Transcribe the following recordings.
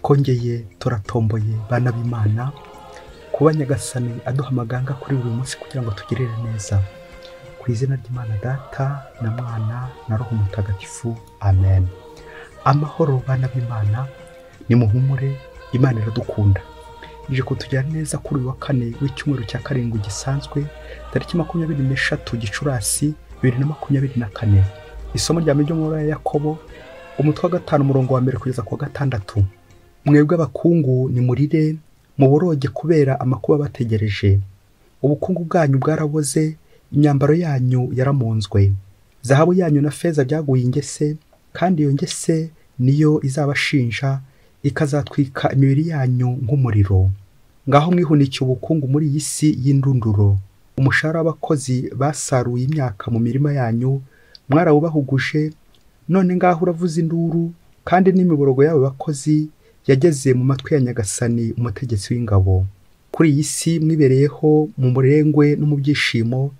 Twongeye turatomboye bana b'Imana kuba Nyagasani aduha amaganga kuri buri munsi kugira ngo tugirire neza. Ku izina ry'Imana Data na Mwana na Roho Mutagatifu, amen. Amahoro bana b'Imana, nimuhumure, Imana iradukunda. Ije kutugira neza kuri uyu wa kane w'icyumweru cya karindwi gisanzwe, tariki 23 Gicurasi 2024. Isomo rya mbere ryo mu ya Yakobo, umutwe wa 5 umurongo wa 1 kugeza ku wa 6. Mwebwe abakungu nimurire, muboroge kubera amakuba bategereje. Ubukungu bwanyu bwaraboze, imyambaro yanyu yaramunzwe. Zahabu yanyu na feza byaguye ingese, kandi iyo ngese niyo izabashinja, ikazatwika imibiri yanyu nk'umuriro. Ngaho mwihunikiye ubukungu muri iyi si y'indunduro. Umushahara w'abakozi basaruye imyaka mu mirima yanyu mwarawubahuguje, none ngaho uravuza induru, kandi n'imiborogo y'abo bakozi yageze mu matwi ya Nyagasani umutegetsi w'ingabo. Kuri iyi si mwibereyeho mu murengwe no mu byishimo,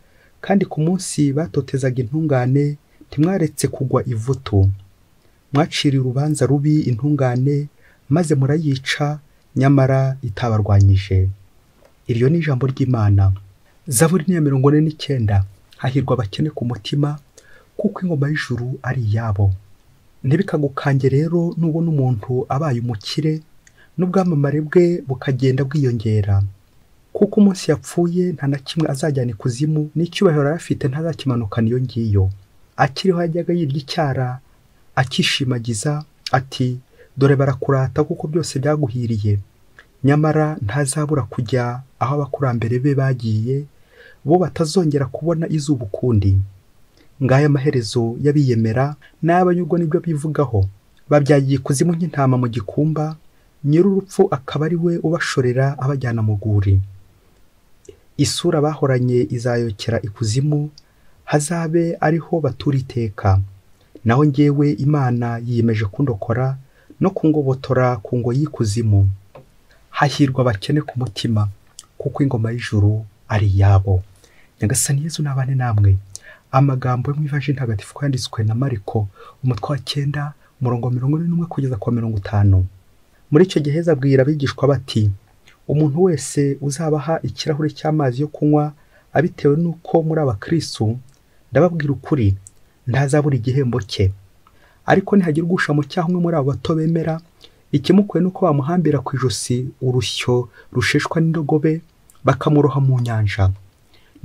kandi ku munsi batotezaga intungane ntimwaretse kugwa ivutu. Mwaciriye urubanza rubi intungane, maze murayica, nyamara itabarwanyije. Iryo ni ijambo ry'Imana. Zaburi ni ya 49. Hahirwa abakene ku mutima, kuko ingoma y'ijuru ari iyabo. Ntibikagukange rero nubona umuntu abaye umukire, n'ubwamamare bwe bukagenda bwiyongera. Kuko umunsi yapfuye nta na kimwe azajyana ikuzimu, n'icyubahiro yari afite ntazakimanukana iyo ngiyo. Akiriho yajyaga yirya icyara, akishimagiza ati: dore barakurata kuko byose byaguhiriye. Nyamara ntazabura kujya aho abakurambere be bagiye, bo batazongera kubona izuba ukundi. Ngaya amaherezo y'abiyemera n'abanyurwa n'ibyo bivugaho. Babyagiye ikuzimu nk'intama mu gikumba, nyir'urupfu akaba ari we ubashorera abajyana mu rwuri. Isura bahoranye izayokera ikuzimu, hazabe ariho batura iteka. Naho njyewe Imana yiyemeje kundokora no kungobotora ku ngoyi y'ikuzimu. Hahirwa abakene ku mutima, kuko ingoma y'ijuru ari iyabo. Nyagasani Yezu nabane namwe. Amagambo yo mu Ivanjiri Ntagatifu yanditswe na Mariko, umutwe wa 9 umurongo 41 kugeza ku 50. Muri icyo gihe Yezu abwira abigishwa bati: umuntu wese uzabaha ikirahure cy'amazi yo kunywa abitewe n'uko muri abakristu, ndababwira ukuri, ntazabura igihembo cye. Ariko nihagira ugusha mu cyaha umwe muri abo bato bemera, ikimukwiye nuko bamuhambira ku ijosi urusyo rusheshwa n'indogobe, bakamuroha mu nyanja.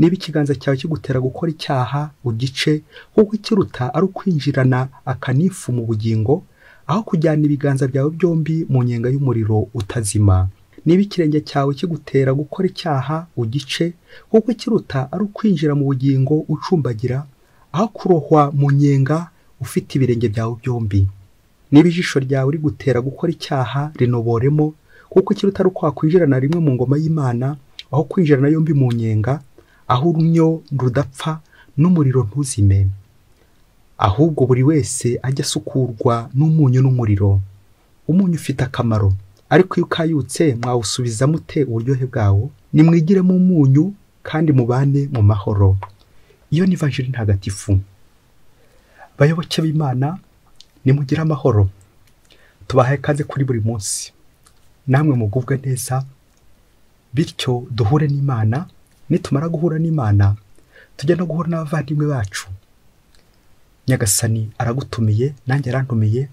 Niba ikiganza cyawe kigutera gukora icyaha, ugice, kuko ikiruta ari ukwinjirana akanifu mu bugingo, aho kujyana ibiganza byawe byombi mu nyenga y'umuriro utazima. Niba ikirenge cyawe kigutera gukora icyaha, ugice, kuko ikiruta ari ukwinjira mu bugingo ucumbagira, aho kurohwa mu nyenga ufite ibirenge byawe byombi. Niba ijisho ryawe rigutera gukora icyaha, rinoboremo, kuko ikiruta ari uko wakwinjirana rimwe mu ngoma y'Imana, aho kwinjirana yombi mu nyenga, aho urunyo rudapfa n'umuriro ntuzime. Ahubwo buri wese ajya asukurwa n'umunyu n'umuriro. Umunyu ufite akamaro, ariko iyo ukayutse mwawusubiza mute uburyohe bwawo? Nimwigiremo umunyu kandi mubane mu mahoro. Iyo ni Ivanjiri Ntagatifu. Bayoboke b'Imana, nimugire amahoro. Tubahaye ikaze kuri buri munsi. Namwe mugubwe neza, bityo duhure n'Imana. Nitumara guhura n'Imana, tujya no guhura n'abavandimwe bacu. Nyagasani aragutumiye, nanjye arantumiye,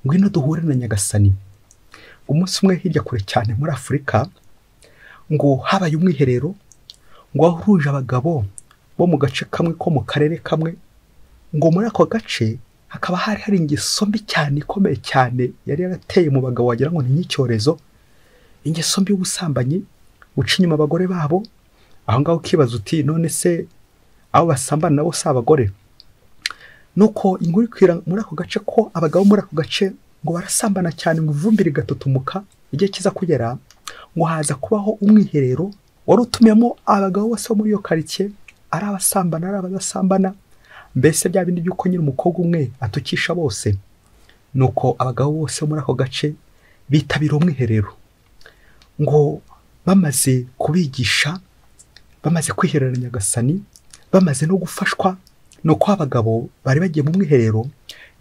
ngwino duhure na Nyagasani. Umunsi umwe hirya kure cyane muri Afurika, ngo habaye umwiherero, ngo wahuruje abagabo bo mu gace kamwe ko mu karere kamwe, ngo muri ako gace hakaba hari hari ingeso mbi cyane ikomeye cyane yari yarateye mu bagabo, wagira ngo ni nk'icyorezo, ingeso mbi y'ubusambanyi, guca inyuma abagore babo. Aho ngaho ukibaza uti: none se abo basambana nabo si abagore? Nuko inkuru ikwira muri ako gace ko abagabo muri ako gace ngo barasambana cyane, ngo ivumbi rigatutumuka. Igihe kiza kugera ngo haza kubaho umwiherero wari utumiyemo abagabo bose bo muri iyo karitsiye, ari abasambana ari abadasambana, mbese bya bindi by'uko nyine umukobwa umwe atukisha bose. Nuko abagabo bose bo muri ako gace bitabira umwiherero, ngo bamaze kubigisha, bamaze kwiherera Nyagasani, bamaze no gufashwa. Nuko abagabo bari bagiye mu mwiherero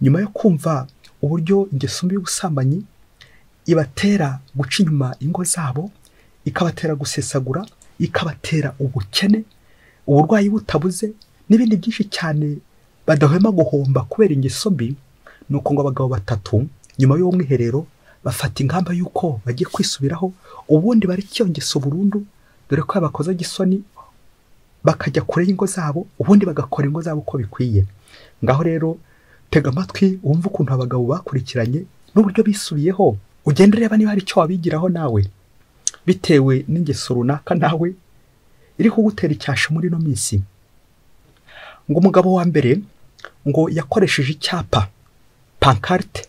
nyuma yo kumva uburyo ingeso mbi y'ubusambanyi ibatera guca inyuma ingo zabo, ikabatera gusesagura, ikabatera ubukene, uburwayi butabuze n'ibindi byinshi cyane badahwema guhomba kubera ingeso mbi. Nuko ngo abagabo batatu nyuma y'uwo mwiherero bafata ingamba y'uko bagiye kwisubiraho, ubundi bari iyo ngeso burundu, dore ko yabakoza gisoni bakajya kure y'ingo zabo, ubundi bagakora ingo zabo uko bikwiye. Ngaho rero tega amatwi wumve ukuntu abagabo bakurikiranye n'uburyo bisubiyeho, ugenda ureba niba hari icyo wabigiraho nawe bitewe n'ingeso runaka nawe iri kugutera icyasha muri ino minsi. Ngo umugabo wa mbere ngo yakoresheje icyapa pancarte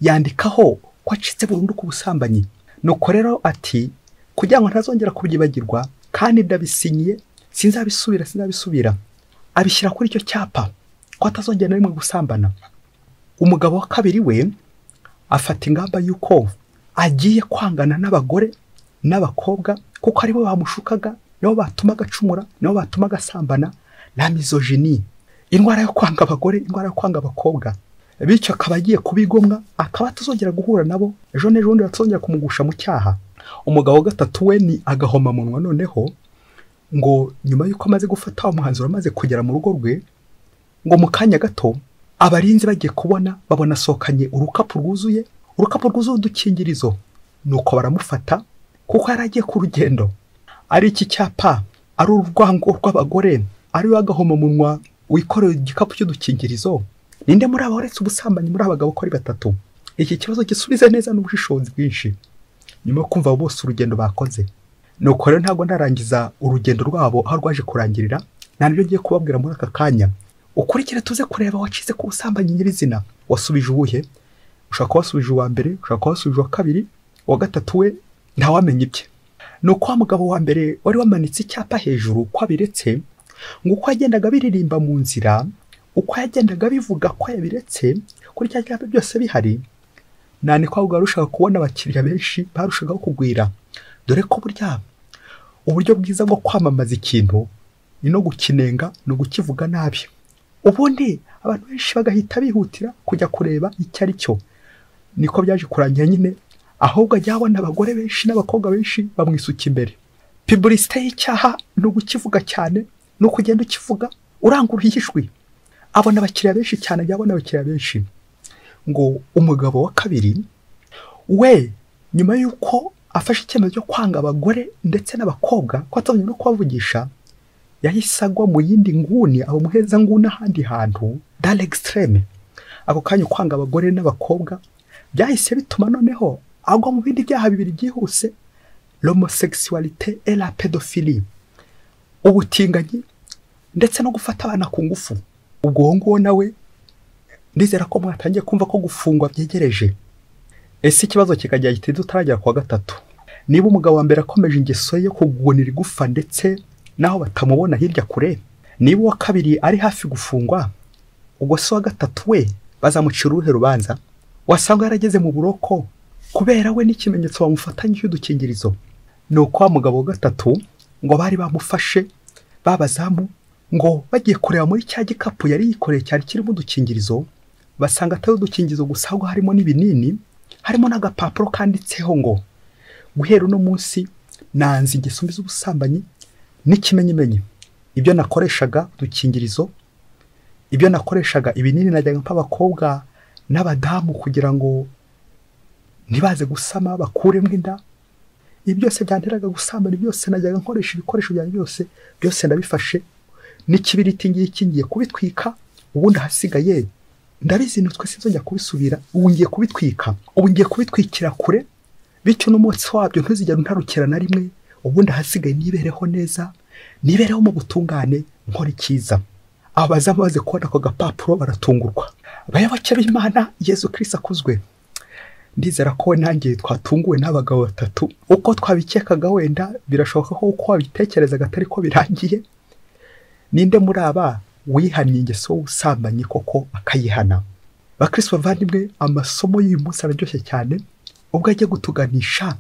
yandikaho ko acitse burundu ku busambanyi. Nuko rero ati kugira ngo ntazongera kubyibagirwa kandi ndabisinyiye, sinzabisubira. Abishyira kuri icyo cyapa ko atazongera na rimwe gusambana. Umugabo wa kabiri we afata ingamba y'uko agiye kwangana n'abagore n'abakobwa, kuko aribo bamushukaga, nibo batumaga acumura, nibo batumaga asambana. La misogynie, indwara yo kwanga abagore, indwara yo kwanga abakobwa. Bityo akaba agiye kubigomwa, akaba atazongera guhura nabo, ejo n'ejo bundi batazongera kumugusha mu cyaha. Umugabo wa gatatu we ni agahomamunwa. Noneho ngo nyuma y'uko amaze gufata umwanzuro, amaze kugera mu rugo rwe, ngo mu kanya gato abarinzi bagiye kubona babona asohokanye urukapu rwuzuye udukingirizo. Nuko baramufata kuko yari agiye ku rugendo. Ari iki cyapa, ari urwango rw'abagore, ari we agahomamunwa wikoreye igikapu cy'udukingirizo. Ninde muri aba waretse ubusambanyi muri abagabo ko ari batatu? Iki kibazo gisubize neza n'ubushishozi bwinshi nyuma yo kumva bose urugendo bakoze. Nuko rero ntabwo ndarangiza urugendo rwabo aho rwaje kurangirira, nta nibyo ngiye kubabwira muri aka kanya. Ukurikire tuze kureba wacize ku busambanyi nyirizina. Wasubije ubuhe? Ushobora kuba wasubije uwa mbere, ushobora kuba wasubije uwa kabiri, uwa gatatu we ntawamenya ibye. Nuko wa mugabo wa mbere wari wamanitse icyapa hejuru ko abiretse, ngo uko yagendaga biririmba mu nzira, uko yagendaga bivuga ko yabiretse, kuri cya cyapa byose bihari, nani ko ahubwo arushaga kubona abakiriya benshi barushagaho kugwira. Dore ko burya uburyo bwiza bwo kwamamaza ikintu ni no gukinenga, no gukivuga nabi, ubundi abantu benshi bagahita bihutira kujya kureba icyo ari cyo. Niko byaje kurangira nyine, ahubwo ajya abona abagore benshi n'abakobwa benshi bamwisuka imbere. Publicité y'icyaha ni ugukivuga cyane, ni ukugenda ukivuga uranguruye ijwi. Abona abakiriya benshi cyane, ajya abona abakiriya benshi. Ngo umugabo wa kabiri we nyuma y'uko afashe icyemezo cyo kwanga abagore ndetse n'abakobwa, ko atazongera no kubavugisha, yahise agwa mu yindi nguni, aba muheza nguni ahandi hantu dans l'extrême. Ako kanya kwanga abagore n'abakobwa byahise bituma noneho agwa mu bindi byaha bibiri byihuse, l'homosexualité et la pédophilie, ubutinganyi ndetse no gufata abana ku ngufu. Ubwo uwo nguwo nawe ndizera ko mwatangiye kumva ko gufungwa byegereje. Ese ikibazo kikajya giti tutaragera kwa gatatu? Niba umugabo wa mbere akomeje ingeso ye kugunira igufa ndetse naho batamubona hirya kure, niba uwa kabiri ari hafi gufungwa, ubwo se wa gatatu we bazamucira uruhe rubanza? Wasanga yarageze mu buroko kubera we n'ikimenyetso bamufatanye cy'udukingirizo. Nuko wa mugabo wa gatatu ngo bari bamufashe babazamu, ngo bagiye kureba muri cya gikapu yari yikoreye cyari kirimo udukingirizo, basanga atari udukingirizo gusa, ahubwo harimo n'ibinini, harimo n'agapapuro kanditseho ngo guhera uno munsi nanze ingeso mbi z'ubusambanyi n'ikimenyimenyi. Ibyo nakoreshaga udukingirizo, ibyo nakoreshaga ibinini najyaga mpa abakobwa n'abadamu kugira ngo ntibaze gusama bakuremo inda, ibi byose byanteraga gusambana, byose najyaga nkoresha ibikoresho byanjye byose, byose ndabifashe n'ikibiriti ngiki ngiye kubitwika, ubundi ahasigaye ndabizinutswe sinzongera kubisubira, ubu ngiye kubitwika, ubu ngiye kubitwikira kure, bityo n'umwotsi wabyo ntuzigera untarukira na rimwe, ubundi ahasigaye nibereho neza, nibereho mu butungane, nkora icyiza. Abazamu baze kubona ako gapapuro baratungurwa. Bayoboke b'Imana, Yezu Kristo akuzwe. Ndizera ko we nanjye twatunguwe n'abagabo batatu, uko twabikekaga wenda birashoboka ko uko wabitekerezaga atari ko birangiye. Ninde muri aba wihannye ingeso y'ubusambanyi koko akayihana? Bakristo bavandimwe, amasomo y'uyu munsi araryoshye cyane, ubwo agiye gutuganisha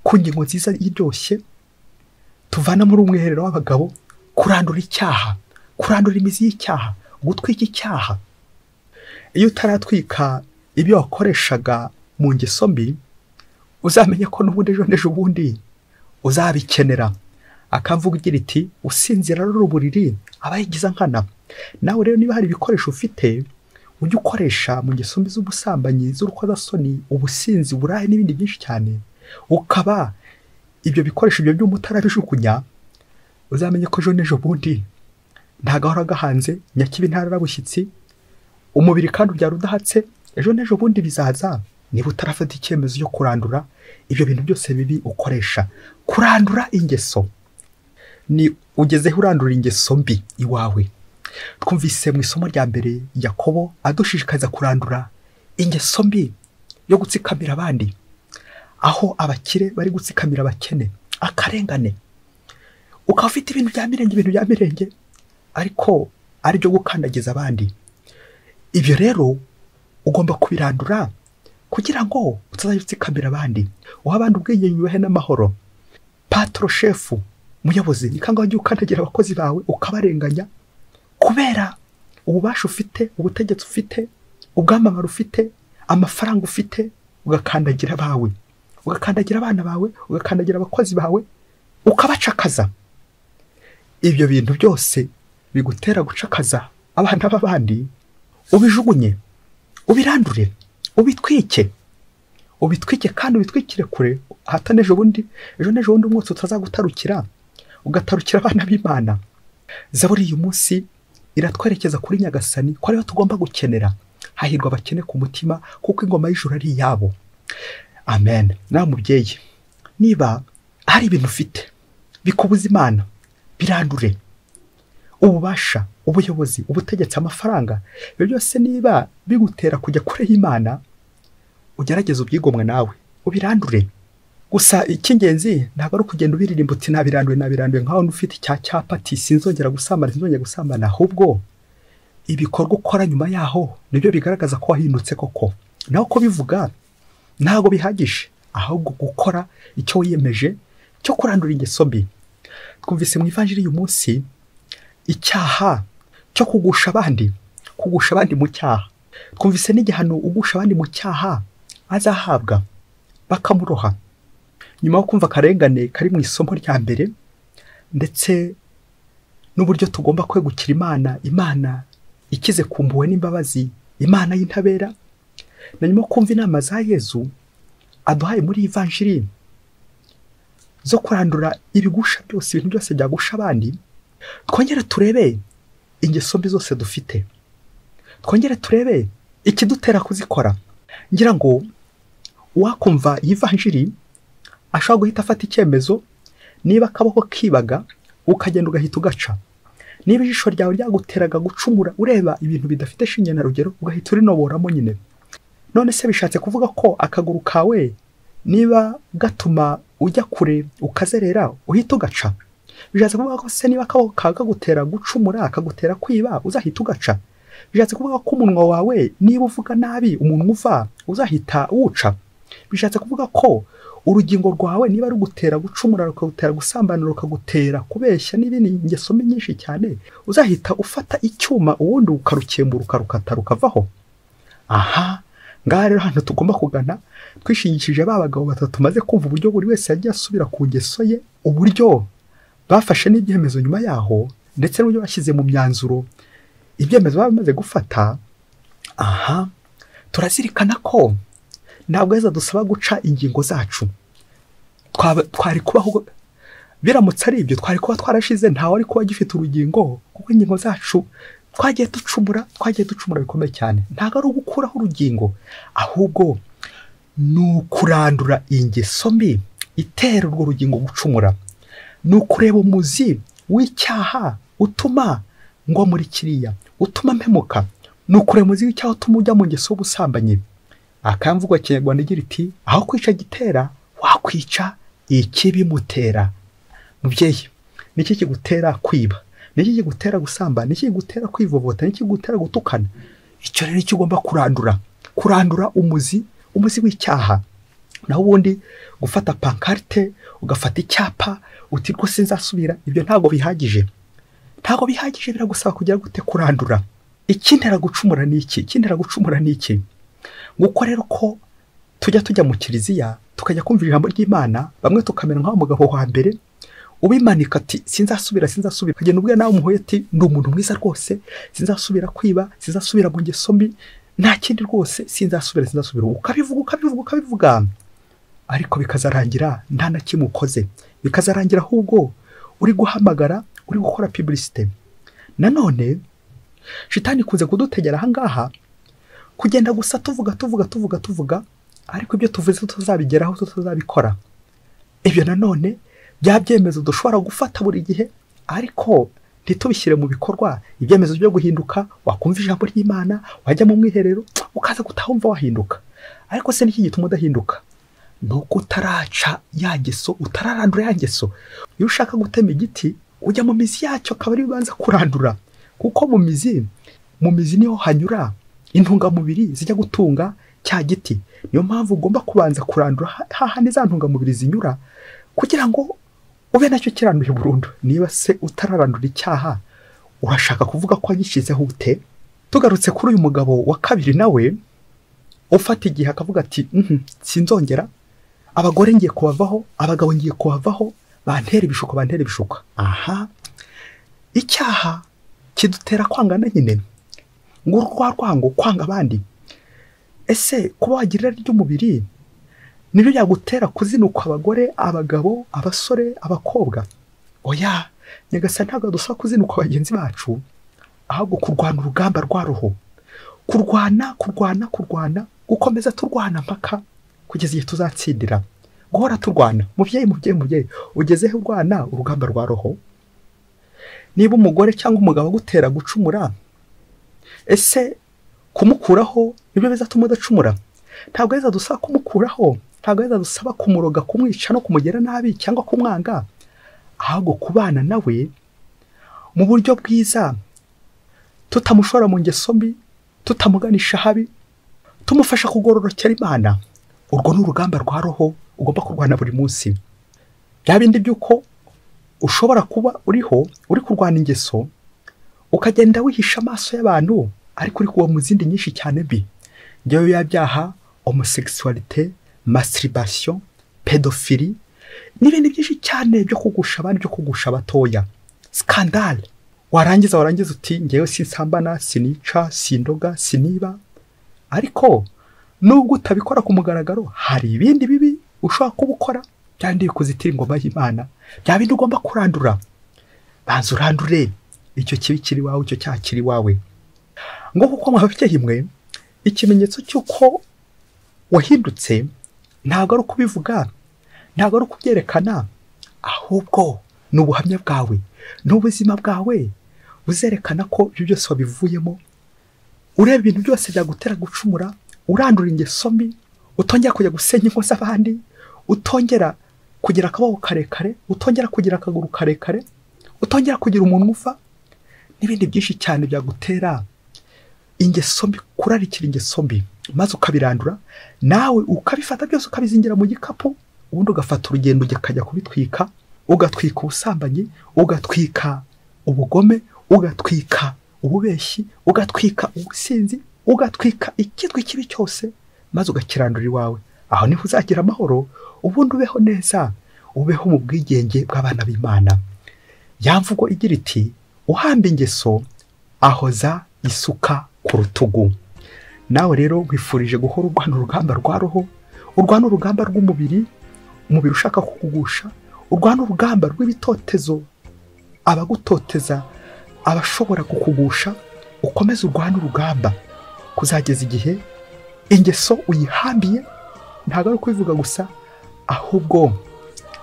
ku ngingo nziza iryoshye tuvana muri umwiherero w'abagabo, kurandura icyaha, kurandura imizi y'icyaha, gutwika icyaha. Iyo utaratwika ibyo wakoreshaga mu ngeso mbi, Uzamenye ko n'ubundi ejo n'ejo bundi uzabikenera. Akamvuga igira iti usinzira rero uburiri aba yigiza nkana. Nawe rero niba hari ibikoresho ufite ujye ukoresha mu ngeso mbi z'ubusambanyi, z'urukozasoni, ubusinzi, uburaya n'ibindi byinshi cyane, ukaba ibyo bikoresho ibyo byuma utarabijugunya, uzamenye ko ejo n'ejo bundi nta gahora gahanze, nyakibi ntararabushyitsi, umubiri kandi ubyara udahatse, ejo n'ejo bundi bizaza niba utarafata icyemezo cyo kurandura ibyo bintu byose bibi ukoresha. Kurandura ingeso ni ugezeho urandura ingeso mbi iwawe. Twumvise mu isomo rya mbere Yakobo adushishikariza kurandura ingeso mbi yo gutsikamira abandi, aho abakire bari gutsikamira abakene, akarengane. Ukaba ufite ibintu bya mirenge, ibintu bya mirenge ariko ari byo gukandagiza abandi. Ibyo rero ugomba kubirandura kugira ngo utazajya utsikamira abandi, uha abandi ubwenge, yubahe n'amahoro. Patro, shefu, muyobozi, ni kangahe wagiye ukandagira abakozi bawe ukabarenganya kubera ububasha ufite, ubutegetsi ufite, ubwamamare ufite, amafaranga ufite, ugakandagira abawe, ugakandagira abana bawe, ugakandagira abakozi bawe, ukabacakaza. Ibyo bintu byose bigutera gucakaza abana b'abandi, ubijugunye, ubirandure, ubitwike, ubitwike kandi ubitwikire kure, hato n'ejo bundi, ejo n'ejo bundi umwotsi utazagutarukira, ugatarukira abana b'Imana. Zaburi uyu munsi iratwerekeza kuri Nyagasani ko ariho tugomba gukenera. Hahirwa abakene ku mutima, kuko ingoma y'ijuru ari iyabo. Amen. Nawe mubyeyi, niba hari ibintu ufite bikubuza Imana, birandure. Ububasha, ubuyobozi, ubutegetsi, amafaranga, ibyo byose niba bigutera kujya kure y'Imana, ugerageze ubyigomwe nawe ubirandure. Gusa icy'ingenzi ntabwo ari ukugenda ubiririmba uti nabiranduye, nabiranduye, nkaho ufite icya cyapa ati sinzongera gusambana, sinzongera gusambana. Ahubwo ibikorwa ukora nyuma yaho nibyo bigaragaza ko wahindutse koko. Naho ko bivuga ntabwo bihagije, ahubwo gukora icyo wiyemeje cyo kurandura ingeso mbi. Twumvise mu ivanjiri y'uyu munsi icyaha cyo kugusha abandi, kugusha abandi mu cyaha. Twumvise n'igihano ugusha abandi mu cyaha azahabwa, bakamuroha. Nyuma yo kumva akarengane kari mu isomo rya mbere, ndetse n'uburyo tugomba kwegukira Imana, Imana ikize ku mpuhwe n'imbabazi, Imana y'intabera, na nyuma yo kumva inama za Yezu aduhaye muri ivanjiri zo kurandura ibigusha byose, ibintu byose byagusha abandi, twongere turebe ingeso mbi zose dufite, twongere turebe ikidutera kuzikora. Ngira ngo uwakumva ivanjiri ashobora guhita afata icyemezo. Niba akaboko kibaga ukagenda ugahita ugaca, niba ijisho ryawe ryaguteraga gucumura ureba ibintu bidafite shinge na rugero, ugahita urinoboramo nyine. None se bishatse kuvuga ko akaguru kawe niba gatuma ujya kure ukazerera uhita ugaca? Bishatse kuvuga ko se niba akaboko kawe kagutera gucumura, kagutera kwiba, uzahita ugaca? Bishatse kuvuga ko umunwa wawe niba uvuga nabi umunwa uva uzahita uwuca? Bishatse kuvuga ko urugingo rwawe niba rugutera gucumura, rukagutera gusambana, rukagutera kubeshya n'ibindi ngeso mbi nyinshi cyane, uzahita ufata icyuma ubundi ukarukembura, ukarukata, rukavaho? Aha ngaha rero hano tugomba kugana twishingikirije ba bagabo batatu tumaze kumva uburyo buri wese yagiye asubira ku ngeso ye, uburyo bafashe n'ibyemezo nyuma yaho, ndetse n'uburyo bashyize mu myanzuro ibyemezo bamaze gufata. Aha turazirikana ko ntabwo heza dusaba guca ingingo zacu. Twari kubaho biramutse ari ibyo, twari kuba twarashize, ntawe ari kuba agifite urugingo, kuko ingingo zacu twagiye ducumura, twagiye ducumura bikomeye cyane. Ntabwo ari ugukuraho urugingo, ahubwo ni ukurandura ingeso mbi itera urwo rugingo gucumura. Ni ukureba umuzi w'icyaha utuma ngwa muri kiriya, utuma mpemuka. Ni ukureba umuzi w'icyaha utuma ujya mu ngeso y'ubusambanyi. Akamvugo kinyarwanda igira iti aho kwica gitera wakwica ikibimutera. Mubyeyi, niki kigutera kwiba? Niki kigutera gusambana? Niki kigutera kwivovota? Niki kigutera gutukana? Icyo rero icyo ugomba kurandura, kurandura umuzi, umuzi w'icyaha. Naho ubundi gufata pancarte ugafata icyapa uti rwose nzasubira, ibyo ntabwo bihagije. Ntabwo bihagije, biragusaba kugira gute? Kurandura. Ikintera gucumura ni iki? Ikintera gucumura ni iki? Nguko rero ko tujya mu kiliziya Tukajya kumva ijambo ry'Imana, bamwe tukamera nk'aho mugabo wa mbere ubimanika ati sinzasubira, sinzasubira. Ukagenda ubwira nawe umuhoye ati ndi umuntu mwiza rwose, sinzasubira kwiba, sinzasubira mu ngeso mbi, nta kindi rwose, sinzasubira, sinzasubira. Ukabivuga, ukabivuga, ukabivuga, ariko bikazarangira nta na kimwe ukoze. Bikazarangira ahubwo uri guhamagara, uri gukora publicité. Nanone shitani ikunze kudutegera ahangaha, kugenda gusa tuvuga, tuvuga, tuvuga, tuvuga, ariko ibyo tuvuze tutazabigeraho, tutazabikora. Ibyo nanone bya byemezo dushobora gufata buri gihe, ariko ntitubishyire mu bikorwa. Ibyemezo byo guhinduka, wakumva ijambo ry'Imana, wajya mu mwiherero, ukaza gutahumva wahinduka. Ariko se niki gituma udahinduka? Nuko utaraca ya ngeso, utararandura ya ngeso. Iyo ushaka gutema igiti, ujya mu mizi yacyo akaba ari ubanza kurandura, kuko mu mizi niho hanyura intungamubiri zijya gutunga cya giti. Niyo mpamvu ugomba kubanza kurandura hahandi za ntungamubiri zinyura, kugira ngo ube nacyo kiranduye burundu. Niba se utararandura icyaha, urashaka kuvuga ko wagishyizeho ute? Tugarutse kuri uyu mugabo wa kabiri, nawe ufata igihe akavuga ati sinzongera, abagore ngiye kubavaho, abagabo ngiye kubavaho, bantera ibishuko, bantera ibishuko. Aha, icyaha kidutera kwangana nyine, ngo urwa rwango, kwanga abandi. Ese kuba wagira irari ry'umubiri nibyo byagutera kuzinukwa abagore, abagabo, abasore, abakobwa? Oya, Nyagasani ntabwo adusaba kuzinukwa bagenzi bacu, ahubwo kurwana urugamba rwa roho, kurwana, kurwana, kurwana, gukomeza turwana mpaka kugeza igihe tuzatsindira, guhora turwana. Mubyeyi, mubyeyi, mubyeyi, ugezeho urwana urugamba rwa roho. Niba umugore cyangwa umugabo agutera gucumura, ese kumukuraho nibyo bizatuma udacumura? Ntabwo bizadusaba kumukuraho, ntabwo bizadusaba kumuroga, kumwica no kumugera nabi cyangwa kumwanga, ahubwo kubana nawe mu buryo bwiza, tutamushora mu ngeso mbi, tutamuganisha habi, tumufasha kugororokera Imana. Urwo ni urugamba rwa roho ugomba kurwana buri munsi. Bya bindi by'uko ushobora kuba uriho uri kurwana ingeso, ukagenda wihisha amaso y'abantu, ariko uri kuba mu zindi nyinshi cyane mbi. Njyewe ya byaha, homosexualité, masturbation, pedophilie, n'ibindi byinshi cyane byo kugusha abandi, byo kugusha abatoya, scandale. Warangiza uti njyewe sinsambana, sinica, sindoga, siniba. Ariko nubwo utabikora ku mugaragaro, hari ibindi bibi ushobora kubukora, byandi bikuzitira ingoma y'Imana, bya bindi ugomba kurandura. Banza urandure icyo kibi kiri wawe, icyo cyaha kiri wawe. Ngo kuko mwababyeyi mwe, ikimenyetso cy'uko wahindutse ntabwo ari ukubivuga, ntabwo ari ukubyerekana, ahubwo ni ubuhamya bwawe, ni ubuzima bwawe buzerekana ko ibyo byose wabivuyemo. Ureba ibintu byose byagutera gucumura, urandura ingeso mbi, utongera kujya gusenya ingo z'abandi, utongera kugira akaboko karekare, utongera kugira akaguru karekare, utongera kugira umuntu uva, n'ibindi byinshi cyane byagutera ingeso mbi, kurarikira ingeso mbi, maze ukabirandura, nawe ukabifata byose ukabizingira mu gikapu, ubundi ugafata urugendo ukajya kubitwika, ugatwika ubusambanyi, ugatwika ubugome, ugatwika ububeshyi, ugatwika ubusinzi, ugatwika ikitwa ikibi cyose, maze ugakirandura iwawe. Aho niho uzagira amahoro, ubundi ubeho neza, ubeho mu bwigenge bw'abana b'Imana. Ya mvugo igira iti uhamba ingeso ahoza isuka ku rutugu. Nawe rero nkwifurije guhora urwana urugamba rwa roho, urwana urugamba rw'umubiri, umubiri ushaka kukugusha, urwana urugamba rw'ibitotezo, abagutoteza, abashobora kukugusha, ukomeze urwana urugamba kuzageza igihe ingeso uyihambiye. Ntabwo ari ukubivuga gusa, ahubwo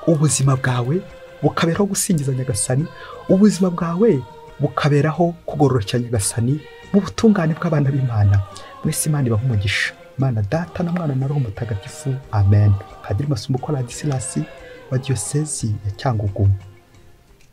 ubuzima bwawe bukaberaho gusingiza Nyagasani, ubuzima bwawe bukaberaho kugororokera Nyagasani mu butungane bw'abana b'Imana. Mwese Imana ibahe umugisha. Imana Data na Mwana na Roho Mutagatifu. Amen. Padiri Masumbuko Ladislas wa Diyosezi ya Cyangugu.